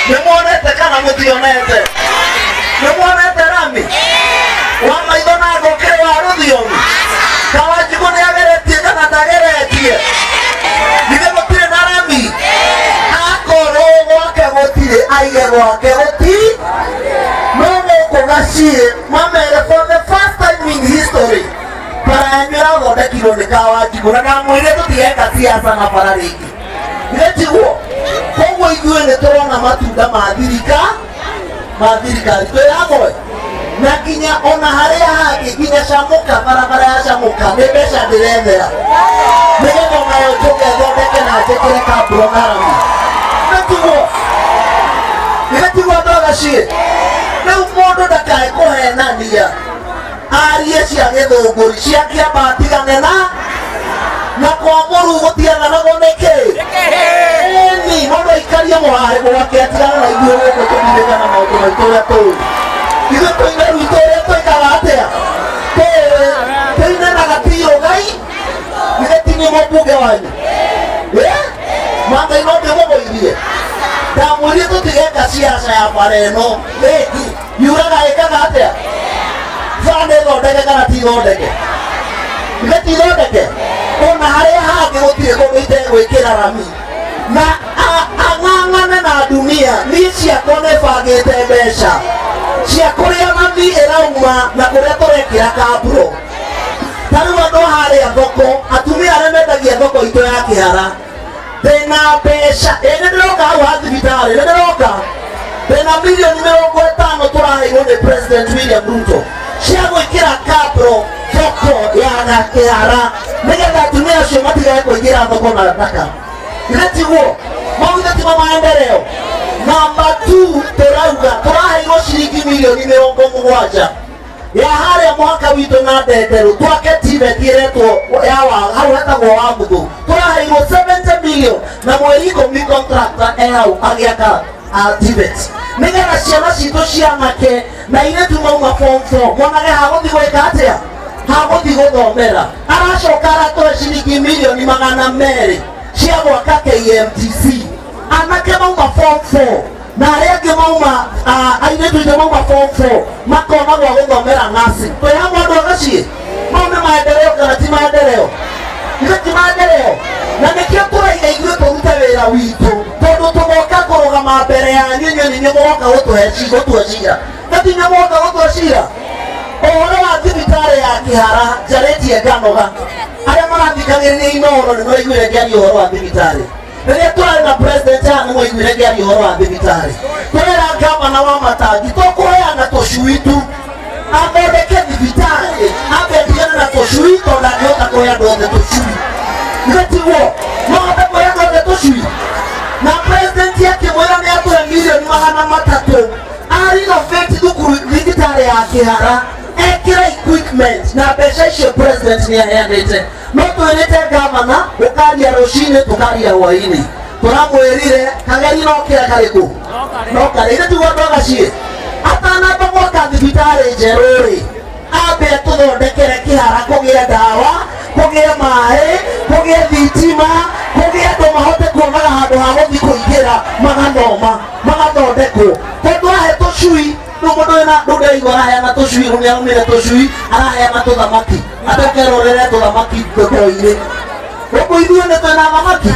Nĩ muonete kana mũtionete? Nĩ muonete rami wa maitho na ngũkĩrĩ wa rũthiomi? Kawanjigũ nĩ ageretie kana ndageretie? Githĩ gũtirĩ na rami? Akorwo gwake gũtirĩ, aige gwake gũti no gũkũ gaciĩ mamere for the first time in history bara yanyu ĩrathondekirwo nĩ Kawanjigũ, na ndamwĩrire tũtigeka siasa na bara rĩngĩ. Githĩ tiguo? Koguo ithuĩ nĩ tũrona matunda ma thirika ma thirikari twĩ hamwe, na nginya ona harĩa hangĩ, nginya Camũka, barabara ya Camũka nĩ mbeca ndĩrethera nĩgetha onayo njũke thondeke na njĩkĩre kamburo na rami. Nĩ tiguo? Githĩ tiguo, andũ a Gaciĩ? Rĩu mũndũ ndakae kũhenania, arie cia gĩthũngũri cia kĩamba, atigane na kwa mũru gũtiathanagwo nĩkĩ. Ĩni mũndũ aikarie mũharĩ gwake, atigane na ithuĩ gũkũ tũthirĩka na maũndũ maitũ ũrĩa tũĩ. Ithuĩ tũine rwitũ ũrĩa twĩkaga atĩa, tũĩ tũinanaga ti ũgai. Githĩ ti niĩ mũmbunge wanyu? Ĩ Mangai, no ndĩmũgũithie. Ndamwĩrire tũtigeka ciaca ya bara ĩno rĩngĩ. Yuraga ĩkaga atĩa? Bara nĩ thondeke kana ti thondeke? Githĩ ti thondeke? Ona harĩa hangĩ gũtirĩ kũndũ itegwĩkĩra rami na ang'ang'ane na dunia. Niĩ ciakwa nĩ bangĩte mbeca cia kũrĩa rami ĩrauma na kũrĩa tũrekĩra kamburo. Ta rĩu andũ harĩa thoko, atumia arĩa mendagia thoko itũ ya Kĩhara, ndĩna mbeca. Ĩ nĩ ndĩroka hau ha thibitarĩ, nĩ ndĩroka. Ndĩna mirioni 50 tũraheirwo nĩ President William Ruto cia gwĩkĩra kabro thoko ya Gakĩhara, nĩgetha atumia acio matigage kũingĩra thoko na ndaka. Githĩ tiguo? Mau githĩ timo maendeleo? Namba 2, tũrauga tũraheirwo ciringi mirioni 70 ya harĩa mũhaka witũ na Ndenderũ, twake TVET ĩretwo ya wa hau hetagwo wa Muthu. Tũraheirwo 70 million na mweri 10 contractor e hau agĩaka TVET, nĩgetha ciana citũ cia anake na airĩtu mauma form 4 monage ha gũthiĩ gwĩka atĩa, ha gũthiĩ gũthomera. Aracoka aratũhe ciringi mirioni 200 cia gwaka KMTC. Anake mauma form 4 na arĩa angĩ mauma, airĩtu aitũ mauma form 4 makona gwa gũthomera nursing. Twĩ hamwe, andũ a Gaciĩ? Mau nĩ maendeleo kana ti maendeleo? Ithuĩ ti maendeleo? Na nĩkĩo tũraiga ithuĩ tũrute wĩra witũ, tondũ tũgoka kũrũgama mbere yanyu, inyuĩ nĩ inyuĩ mũgoka gũtũhe gũtua cira, na ti inyuĩ mũgoka gũtua cira. Ũhoro wa thibitarĩ ya Kĩhara njarĩtie nganoga. Arĩa marathikagĩrĩria Inooro nĩ maraiguire ngĩaria ũhoro wa thibitarĩ. Rĩrĩa tũrarĩ na president haha, nĩ mwaiguire ngĩaria ũhoro wa thibitarĩ. Tũrera gavana wa Matangi tũkũheana tũcui tu athondeke thibitarĩ, ambe atigane na tũcui, tondũ ndangĩhota kũhe andũ othe tũcui. Ithe tiguo? No ahote kũhe andũ othe tũcui? Na president akĩmwĩra nĩ atũhe mirioni 300 arenovate thukuru thibitarĩ ya Kĩhara, ekĩra equipment, na mbeca icio president nĩ aheanĩte. No twĩrĩte gavana gũkaria rũcinĩ, tũkaria hwainĩ. Tũramwĩrire kageri no kĩra karĩkũ no karĩ. Ithe tiguo, andũ a Gaciĩ? Atanamba gwaka thibitarĩ njerũ rĩ, ambe atũthondekere Kĩhara, kũgĩe ndawa, kũgĩe maĩ, kũgĩe thitima, kũgĩe andũ mahote kuonaga handũ ha gũthiĩ kũingĩra magathoma, magathondekwo. Tondũ ahe tũcui, rĩu mũndũ wĩna rĩu ndĩraigua araheana tũcui, rĩu nĩarumire tũcui, araheana tũthamaki, acoke rorere tũthamaki ndoo-inĩ. Gũkũ ithuĩ nĩ twĩna thamaki?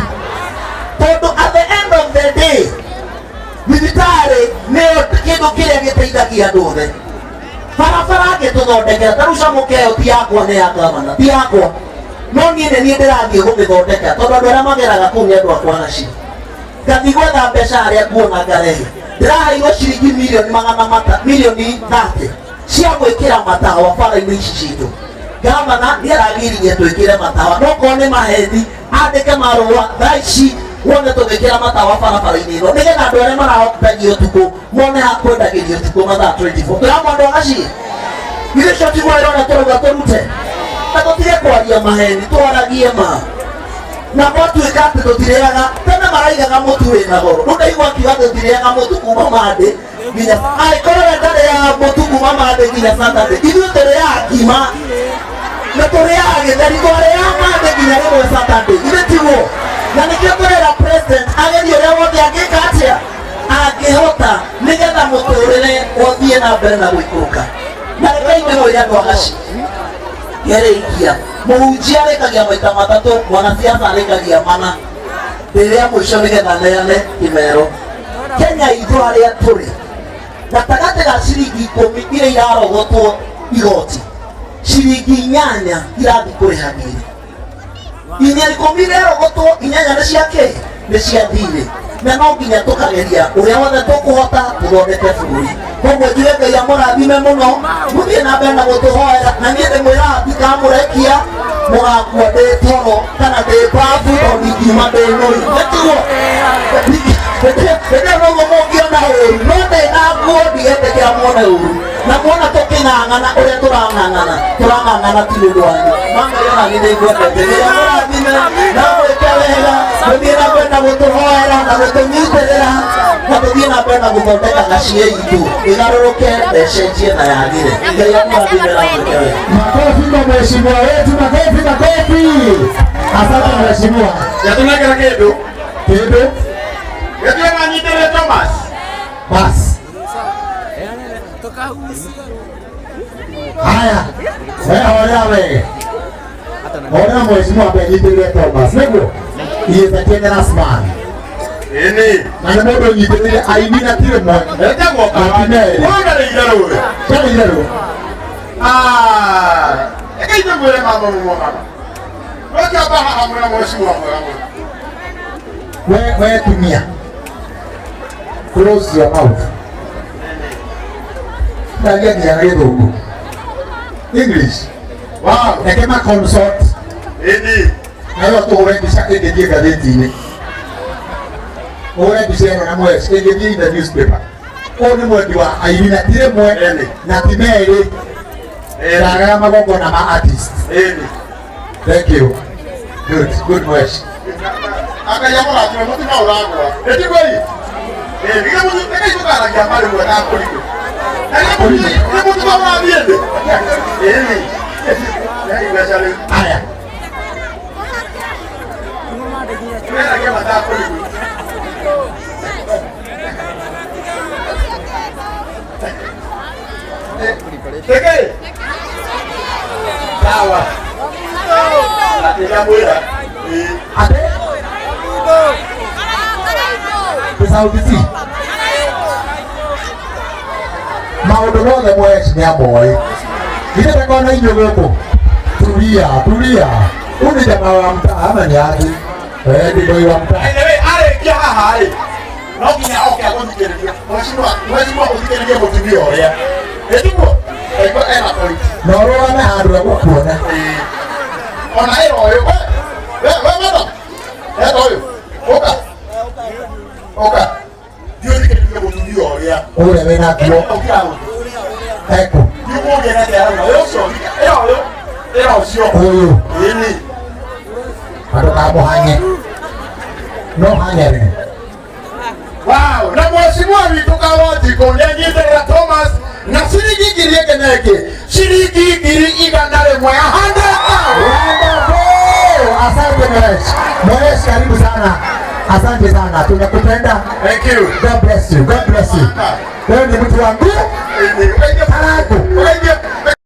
Tondũ at the end of the day, thibitarĩ nĩyo kĩndũ kĩrĩa gĩteithagia andũ othe. Barabara angĩtũthondekera, ta rĩu Camũka ĩyo ti yakwa, nĩ ya gavana, ti yakwa, no niĩ nĩ niĩ ndĩrathiĩ gũmĩthondeka, tondũ andũ arĩa mageraga kũu nĩ andũ akwa Gaciĩ. Ngathiĩ gwetha mbeca harĩa nguona ngarehe. Ndĩraheirwo ciringi mirioni magana mata mirioni 30 cia gwĩkĩra matawa bara-inĩ ici citũ. Gavana nĩ aragiririe twĩkĩre matawa, no korwo nĩ maheni, andĩke marũa thaa ici wone tũgĩkĩra matawa barabara-inĩ ĩno, nĩgetha andũ arĩa marahotithagio ũtukũ mone ha kwendagĩrio ũtukũ mathaa 24. Tũramwe, andũ a Gaciĩ? Ithuĩ cio tiguo ĩrona tũrauga tũrute na tũtige kwaria maheni, twaragie ma. Na gwatuĩka atĩ tũtirĩaga, tene maraigaga mũtu wĩna goro, rĩu ndaigua akiuga tũtirĩaga mũtu kuma Monday nginya, angĩkorwo we ndarĩaga mũtu kuma Monday nginya Saturday, ithuĩ tũrĩaga ngima na tũrĩaga gĩtheri, twarĩaga Monday nginya rĩmwe Saturday. Ithuĩ tiguo? Na nĩkĩo tũrera president agerie ũrĩa wothe angĩka atĩa angĩhota. Ũthiĩ na mbere na gũikũrũka. Na rekei ndĩmwĩre andũ a Gaci ngerĩikia, mũhunjia arĩkagia maita matatũ, mwanasiasa arĩkagia mana. Rĩrĩa mũico nĩgetha neane kĩmero Kenya itũ harĩa tũrĩ, gatagatĩ ga ciringi 10 iria irarogotwo igoti, ciringi 8 irathiĩ kũrĩha thirĩ. Inya 10 irarogotwo, 8 nĩ cia kĩ? Nĩ cia thirĩ. Na no nginya tũkageria ũrĩa wothe tũkũhota tũthondeke bũrũri. Koguo njuge Ngai amũrathime mũno, mũthiĩ na mbere na gũtũhoera. Na niĩ ndĩmwĩraga ndikamũrekia mũgakua ndĩ toro kana ndĩ babu, tondũ ndingiuma ndĩ nũi. Nĩtiguo rĩrĩa noguo mũngĩona ũru, no ndĩ na nguo ndigetĩkĩra muone ũru. Na muona tũkĩng'ang'ana ũrĩa tũrang'ang'ana, tũrang'ang'ana ti ũndũ wanyu. Mama yona nĩ ndĩngwendete. Ngai amũrathime na mwĩke wega, mũthiĩ na mbere na gũtũhoera na gũtũnyitĩrĩra, na tũthiĩ na mbere na gũthondeka gaciĩ itũ ĩgarũrũke na ĩcenjie na yagĩre. Ngai amũrathime na mwĩke wega. Makofi kwa mheshimiwa wetu, makofi, makofi. Asante mheshimiwa. Yatunengera kindu. Kindu. Gĩtue manyitĩrĩre Thomas. Bas. Haya. Wewe horea we. Horea mheshimiwa ambaye anyitĩrĩre Thomas. Nĩguo? He is a generous man. Ĩni. Na nĩ mũndũ ũnyitĩrĩire aini na ti rĩmwe. Etagwo Na ti merĩ. Ũyũ ndarĩ itherũ ũyũ. Ndarĩ itherũ. Ah, reke ithuĩ mwĩre mama mũmwe mama. Ũkĩamba haha mwĩna mheshimiwa mwega mũno. We tumia. Close your mouth. Ndagia nginya na gĩthũngũ. English. Wow. Reke ma consult. Ĩni. Nayo tũhũre mbica ĩngĩthiĩ ngathĩti-inĩ. Ũhũre mbica ĩno na mweci ĩngĩthiĩ in the newspaper. Ũyũ nĩ mwendi wa aini na ti rĩmwe Ĩni. na ti merĩ. Ĩni. Ndagaga magongona ma artist. Ĩni. Thank you. Good, good mweci. Ngai amũrathime mũtino ũragũa. Ĩtiguo ĩ? Ĩni. Reke ithuĩ tũkaragia marĩmwe na kũrigũ. Nĩ mũtino ũrathiĩ thĩ. Ĩni. Mbeca rĩu. Haya. Twĩragia matakũrigũ. Teke. Sawa. Ndamwĩra. Ĩĩ. Ate? Sauti C. Maũndũ mothe mweci nĩ amoĩ. Ithe ndakona inyuĩ gũkũ. Tulia, tulia. Huyu ni jamaa wa mtaa ama ni aje? Eh, ni boy wa mtaa. Anyway, arĩkia haha rĩ, no nginya oke agũthikĩrĩria. Mheshimiwa, mheshimiwa ũthikĩrĩrie mũtumia ũrĩa. Ĩtiguo? Aigua ena point. Na ũrũgame handũ egũkuona. Ĩĩ. Ona ĩra ũyũ, we, we, we madam. Ĩra ũyũ, ũka. Ũka. Thiĩ ũthikĩrĩrie mũtumia ũrĩa. Ũrĩa wĩna nguo. Ũkira gũtũ. Eko. Thiĩ ũmũgĩre atĩa arauga. Ĩ ũcio, ĩra ũyũ, ĩra ũcio. Ũyũ. Ĩni. Andũ kamũhang'e. No hang'ere. Wow, na mheshimiwa witũ Kawanjikũ nĩ anyitĩrĩra Thomas na ciringi ngiri ĩngĩ na ĩngĩ, ciringi 100,000, 100,000. Wonderful. Asante Mwesh. Mwesh, karibu sana. Asante sana. Tunakupenda. Thank you. God bless you. God bless you. Wewe ni mtu wangu. Ĩni. Taragu. Ũgeithie.